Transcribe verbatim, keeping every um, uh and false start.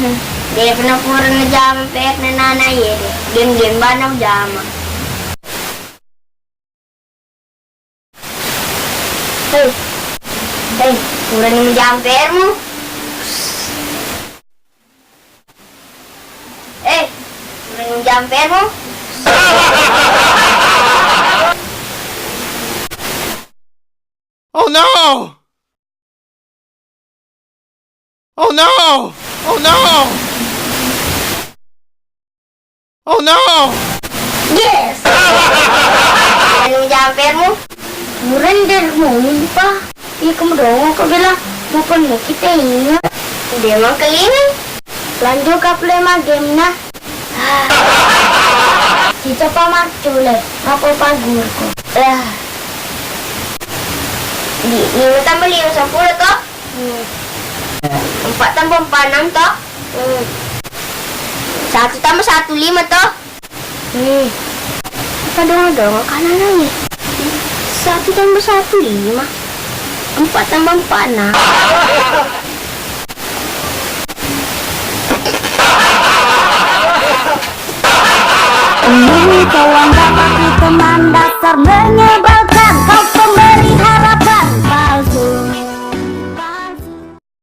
De'pa na pura najama P R-na nana iye de. Game-game bana ujama. Hei, hei, purani mujama P R-mu? Eh, purani mujama P R-mu? Oh no! Oh no! Oh no! Oh no! Yes! Anu jampermu? Murender mu pa. Iko mudongo ko bela. Mupun mu kita ingat. Dia mau kelingan. Lanjut ka play ma game na. Dicoba maccule, apa pagurku? Ah. Di, lima tambah lima, sepuluh toh? Hmm. Empat tambah empat, enam toh? Hmm. Satu tambah satu, lima toh? Hmm. Apa dong-dong kanan lagi? Satu tambah satu, lima. Empat tambah empat, enam. Ini kawan dapat teman dasar menyebalkan. Kau pemberi harap